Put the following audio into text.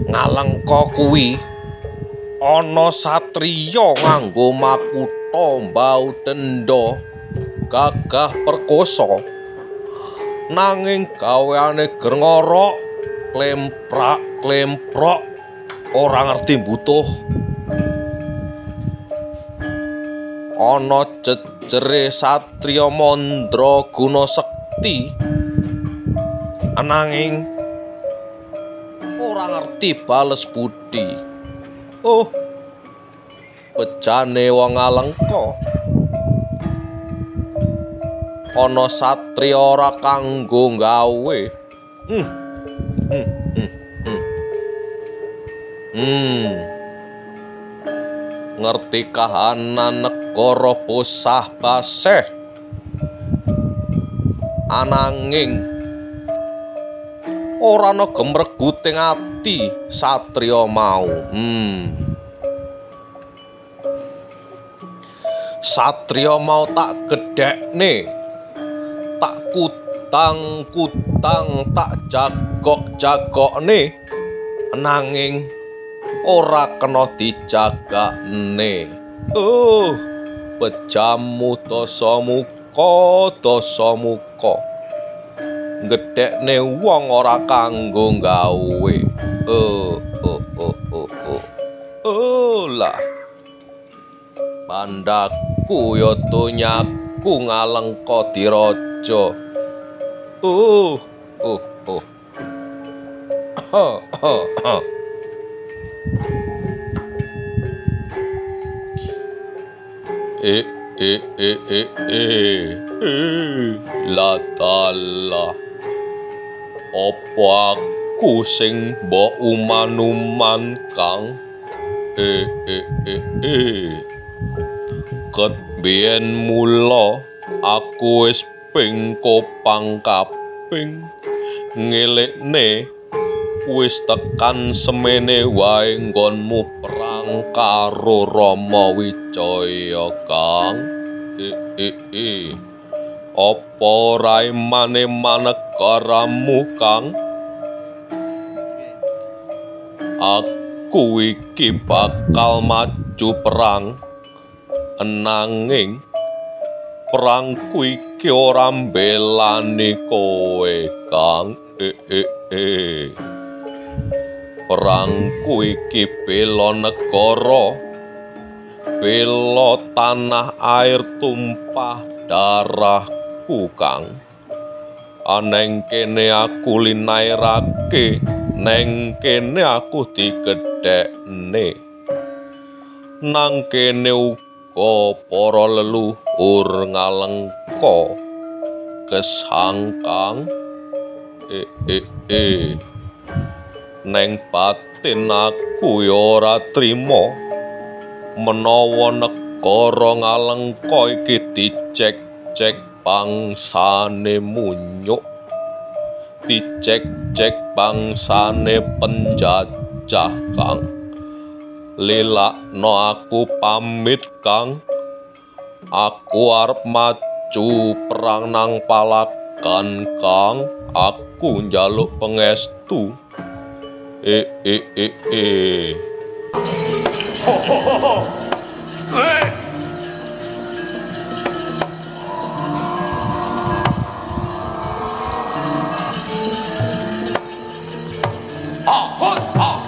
Ngalengka kuwi ana satriya nganggo makutha mbau denda gagah perkosa, nanging gaweane ger ngorok klemprak-klemprok ora ngerti mbutuh. Ana jejere satriya mandraguna sekti, ananging ora ngerti bales budi. Oh, bejane wong Ngalengka. Ana satriya ora kanggo gawe. Ngerti kahanan negara bosah baseh, ananging ora ana gemreguting ati satriya mau. Satriya mau tak gedhekne, tak kutang-kutang, tak jagok-jagokne, nanging ora kena dijagakne. Oh, bejamu dasamuka, dasamuka. Gedhekne wong ora kanggo gawe. Oh, oh, oh, oh, oh. Oh lah. Pandaku ya donyaku Ngalengka diraja. Oh, oh, oh. E e e e e e la tala. Apa aku sing mbok uman-uman, Kang? E e e e. Ket biyen mula aku wis ping kopang kaping ngelekne wis tekan semene wae nggonmu perang karo Rama Wijaya, Kang. E e e. Apa ora emane negaramu, Kang? Aku iki bakal maju perang, nanging perangku iki ora mbelani kowe, Kang. E e e. Perangku iki bela negara, bela tanah air tumpah darahku, Kang. Aneng kene aku linairake, neng kene aku digedhekne. Nang kene uga para leluhur Ngalengka gesang, Kang. E e e. Neng batin aku ya ora trima menawa negara Ngalengka iki dicek-cek bangsane munyuk, dicek-cek bangsane penjajah, Kang. Lilakno aku pamit, Kang. Aku arep maju perang nang Palagan, Kang. Aku njaluk pangestu. E e e e. Ho ho ho ho. Eh. Ah, ah, ah.